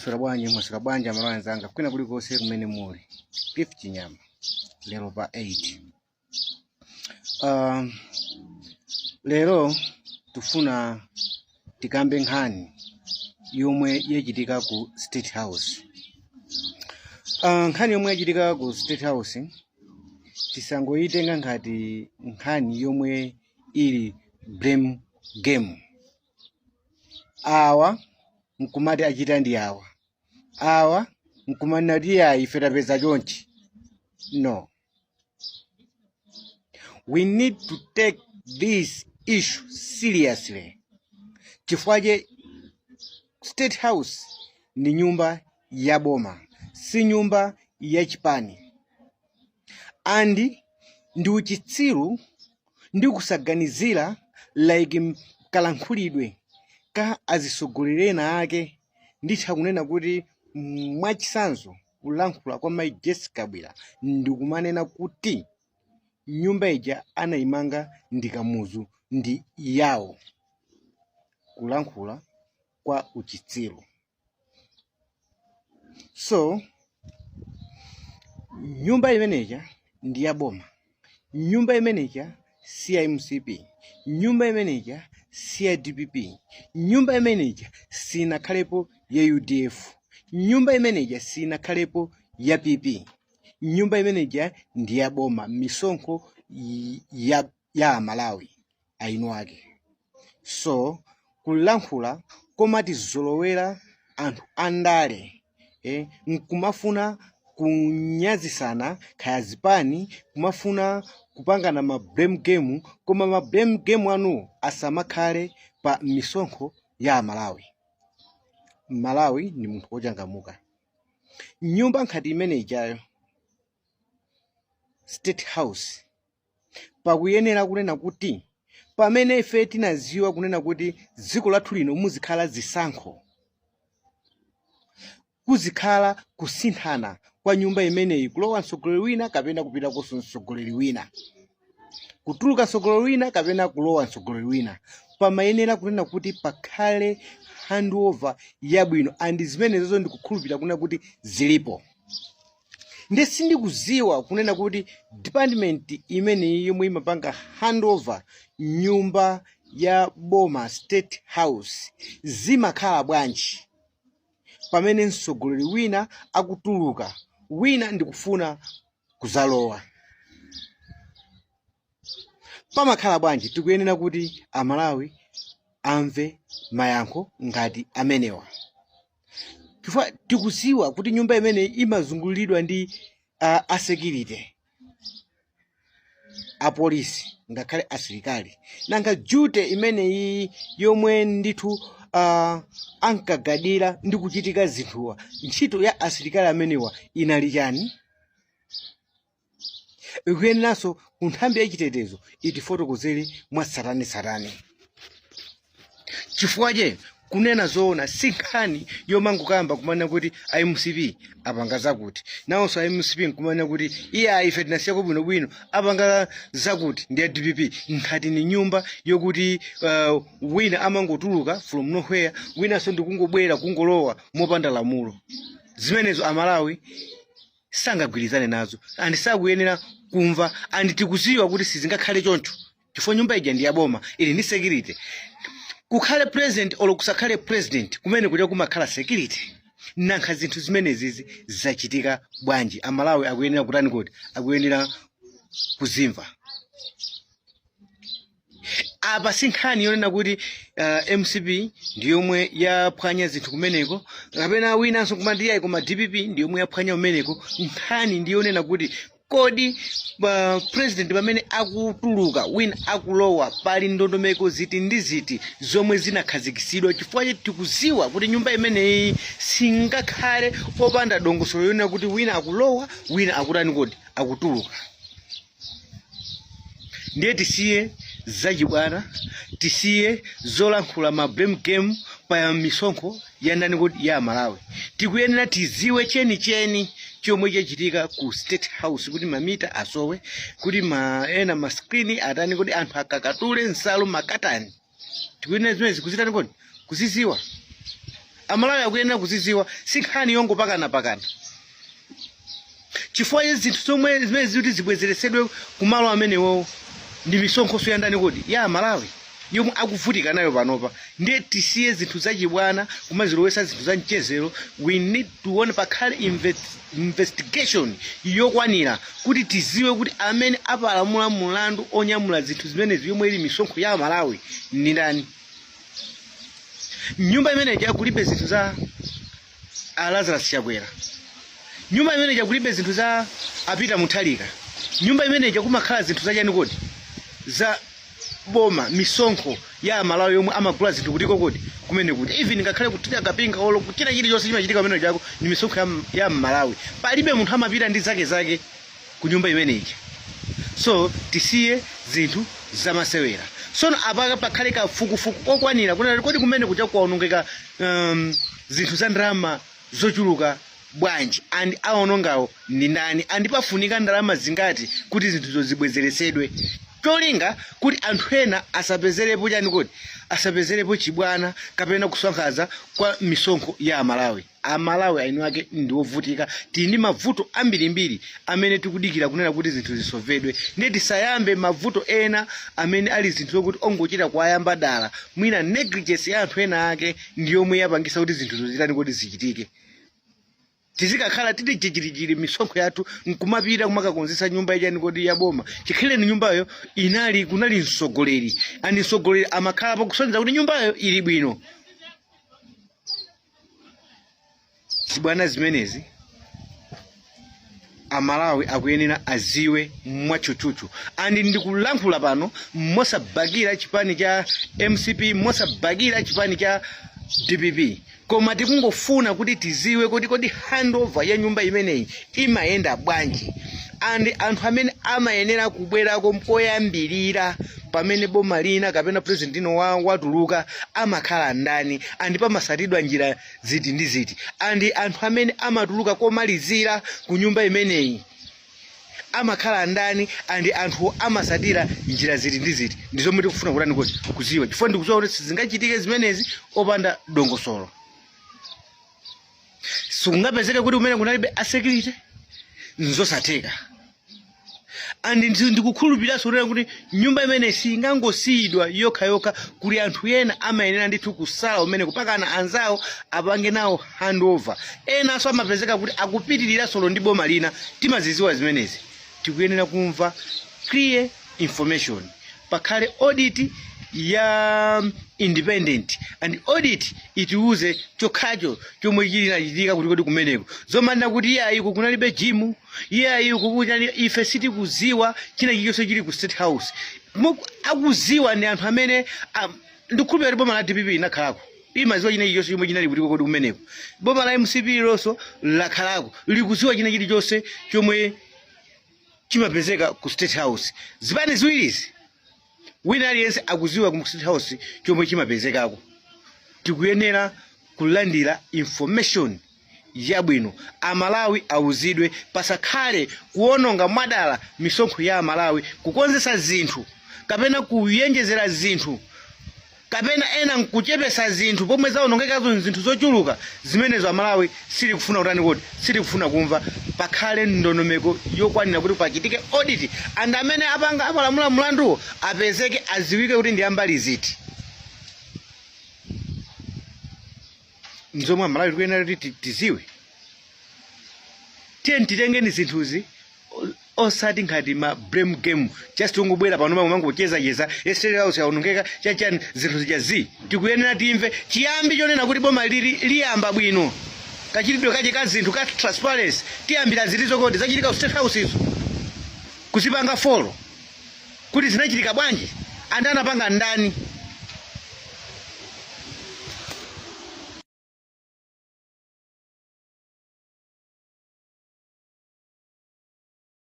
Mwaswera bwanji, mwaswera bwanji amalawi anzanga kwina kulikonse kumene muli. Gift Chinyama lero pa 8. Lero tufuna tikambe nkhani yomwe yachitika ku State House. Nkhani yomwe yachitika ku State House tisangoyitenga ngati nkhani yomwe ili blame game. Awa nkumati achita ndi awa, awa nkumanena ayi, ife tapeza chonchi. No, we need to take this issue seriously, chifukwa che State House ni nyumba ya boma, si nyumba ya chipani. And ndi uchitsiru ndi kusaganizira, like kalankhulidwe ka azisogoleri ena ake. Nditha kunena kuti mwachitsanzo kulankhula kwa Mai Jessica Kabwila ndikumanena kuti nyumba ija anayimanga ndi Kamuzu, ndi yawo, kulankhula kwa uchitsiru. So nyumba imeneja ndi ya boma, nyumba imeneja si ya MCP, nyumba imeneja si ya DPP, nyumba imeneja sinakhalepo ya UDF, nyumba imeneja sinakhalepo ya PP. Nyumba imeneja ndi ya boma, misonkho ya Malawi ainu ake. So kulankhula komatizolowera anthu andale, nkumafuna kunyazisana khaya zipani, kumafuna kupangana ma blame game, koma ma blame game anuwo asamakhale pa misonkho ya Malawi. Malawi ni munthu wochangamuka. Nyumba nkhati imene ijayo, State House, pakuyenera kunena kuti pamene ife tinaziwa kunena kuti dziko lathu lino muzikhala zisankho, kuzikhala kusinthana kwa nyumba imeneyi, kulowa mtsogoleri wina kapena kupita kuso mtsogoleri wina, kutuluka mtsogoleri wina kapena kulowa mtsogoleri wina, pamayenera kunena kuti pakhale handover yabwino. And zimenezozo ndikukhulupirira kunena kuti zilipo. Ndi sindikuziwa kunena kuti department imeneyi yomwe imapanga handover nyumba ya boma, State House, zimakhala bwanji pamene mtsogoleri wina akutuluka, wina ndikufuna kuzalowa, pamakhala bwanji? Tikuyenera kuti Amalawi amve mayankho ngati amenewa, chifukwa tikuziwa kuti nyumba imeneyi imazungulidwa ndi a security, apolisi, ngakhale asilikali. Nanga duty imeneyi yomwe ndithu ankagadira ndi kuchitika zinthuwa, ntchito ya asilikali amenewa inali chani? Ikuyeneranso ku nthambi yachitetezo itifotokozere mwatsatanetsatane, chifukwa che kunena zoona si nkhani yomangokamba kumanena kuti MCP apanga zakuti, nawonso MCP nkumanena kuti iye ife tinasiyako bwinobwino, apanga zakuti ndi ya DPP. Nkhati ni nyumba yokuti wina amangotuluka from nowhere, winanso ndikungobwera kungolowa mopanda lamulo. Zimenezo Amalawi sangagwirizane nazo and sakuyenera kumva. And tikuziwa kuti sizingakhale choncho, chifukwa nyumba ija ndi yaboma, ili ndi security. Kukhale president olo kusakhale president, kumene kuja kumakhala security. Nankha zinthu zimenezizi zachitika bwanji? Amalawi akuyenera kutani? Kuti akuyenera kuzimva. Apa si nkhani yonena kuti MCP ndi yomwe yaphwanya zinthu kumeneko, kapena winanso kumati yayi, koma DPP ndi yomwe yaphwanya kumeneko. Nkhani ndi yonena kuti kodi president pamene akutuluka, wina akulowa, pali ndondomeko ziti ndi ziti zomwe zinakhazikitsidwa? Chifukwa tikuziwa kuti nyumba imeneyi singakhale opanda dongosolo yonena kuti wina akulowa, wina akutani, kodi akutuluka. Ndiye tisiye zachibwana, tisiye zolankhula ma blame game pa misonkho ya ndani kuti ya Malawi. Tikuyenera tiziwe chenicheni chomwe chachitika ku State House, kuti mamita asowe, kuti ma ena ma screen atani, kuti anthu akakatule nsalu, makatani. Tikuyenera zimene zikuzitani, kodi kuziziwa. Amalawi akuyenera kuziziwa, si nkhani yongopakanapakana, chifukwa zinthu zomwe zimene zikuti zibwezeresedwe kumalo amenewo ndi misonkhoso ya ndani kodi? Ya Amalawi yomwe akuvutika nayo panopa. Ndiye tisiye zinthu zachibwana kumazilowesa zinthu za mchezero. We need to one, pakhale investigation yokwanira kuti tiziwe kuti amene apalamula mulandu onyamula zinthu zimenezi, yomwe ili misonkho ya Amalawi, ndi ndani. Nyumba imeneyi kulibe zinthu za a Lazarus Chakwera, nyumba imeneyi kulibe zinthu za a Peter Mutharika, nyumba imeneyi kumakhala zinthu zachani kodi? Za boma, misonkho ya Amalawi yomwe amagula zinthu kutiko kodi? Kumene kuti even ngakhale kuthira kapinga olo kuchita chilichonse chimachitika kumene chako ndi misonkho ya Mmalawi. Palibe munthu amapita ndi zake zake ku nyumba imeneyi. So tisiye zinthu zamasewera. Sono apaka pakhale kafukufuku kokwanira kunena kodi kumene kuja kwaonongeka zinthu za ndalama zochuluka bwanji, and aonongawo ndi ndani, and pafunika ndalama zingati kuti zinthuzo zibwezeresedwe, cholinga kuti anthu ena asapezerepo chani kodi? Asapezerepo chibwana kapena kusankhaza kwa misonkho ya Amalawi. Amalawi ainu ake ndi ovutika, tili ndi mavuto ambirimbiri amene tikudikira kunena kuti zinthu zisolvedwe. Ndiye tisayambe mavuto ena amene ali zinthu zokuti ongochita kuayamba dala. Mwina negligence ya anthu ena ake ndi yomwe yapangisa kuti zinthuzo zitani kodi? Zichitike. Tizikakhala tili jijirijiri, misonkho yathu nkumapita kumakakonzesa nyumba yachani kodi? Ya boma. Chikhaleni nyumbayo inali kunali mtsogoleri, and mtsogoleri amakhalapo kusonyeza kuti nyumbayo ili bwino. Zibwana zimenezi Amalawi akuyenera aziwe mwatchutchutchu. And ndikulankhula pano mosabakira chipani cha MCP, mosabakira chipani cha DPP, koma tikungofuna kuti tiziwe kuti kodi handover ya nyumba imeneyi imayenda bwanji, and anthu amene amayenera kubwerako poyambirira pamene boma lina kapena president ino watuluka amakhala ndani, and pamasatidwa njira ziti ndi ziti, and anthu amene amatuluka komalizira ku nyumba imeneyi amakhala ndani, and anthu amasatira njira ziti ndi ziti. Ndi zomwe tikufuna kutani kuti kuziwa, chifukwa ndikuziwa kuti sizingachitike zimenezi opanda dongosolo. Sikungapezeke kuti kumene kunalibe a security, nzosatheka. And ndikukhulupiriranso kunena kuti nyumba imene singangosiyidwa yokhayokha, kuli anthu ena amayenera ndithu kusala umene kupakana anzawo apange nawo handover. Enanso amapezeka kuti akupitiriranso ndi boma lina, timaziziwa zimenezi. Tikuyenera kumva clear information, pakhale audit ya independent, and audit itiuze chokhacho chomwe chinachitika kuti kodi kumeneko zomanena kuti iye ayiko kunalibe gym, iye ayiko kunali, ife sitikuziwa china chilichonse chili ku State House. Akuziwa ndi anthu amene ndikukhulupirira kuti boma la DPP linakhalako, imaziwa china chilichonse chomwe chinali kutiko kodi kumeneko. Boma la MCP lonso lakhalako, likuziwa china chilichonse chomwe chimapezeka ku State House. Zipani ziwirizi, wina aliyense akuziwa ku State House chomwe chimapezekako. Tikuyenera kulandira information yabwino, Amalawi auzidwe, pasakhale kuononga mwadala misonkho ya Amalawi kukonzesa zinthu kapena kuyenjezera zinthu kapena ena nkuchepesa zinthu pomwe zaonongekazo zinthu zochuluka. Zimenezo Amalawi sitikufuna kutani kodi? Sitikufuna kumva. Pakhale ndondomeko yokwanira kuti pachitike audit, and amene apanga apalamula mlanduwo apezeke, aziwike kuti ndi ambali ziti. Nzomwe Amalawi tikuyenera kuti tiziwe. Tiye titengeni zinthuzi osati ngati ma blame game, just ungobwera pano pamwe mangochezacheza, State House yaonongeka, chachani, zinthu zija zi. Tikuyenera timve chiyambi chonena kuti boma lili liyamba bwino, kachitidwe kache ka zinthu ka transparency, tiyambira zitizo kodi zachitika ku State House izo, kuzipanga follow kuti zinachitika bwanji, and anapanga ndani.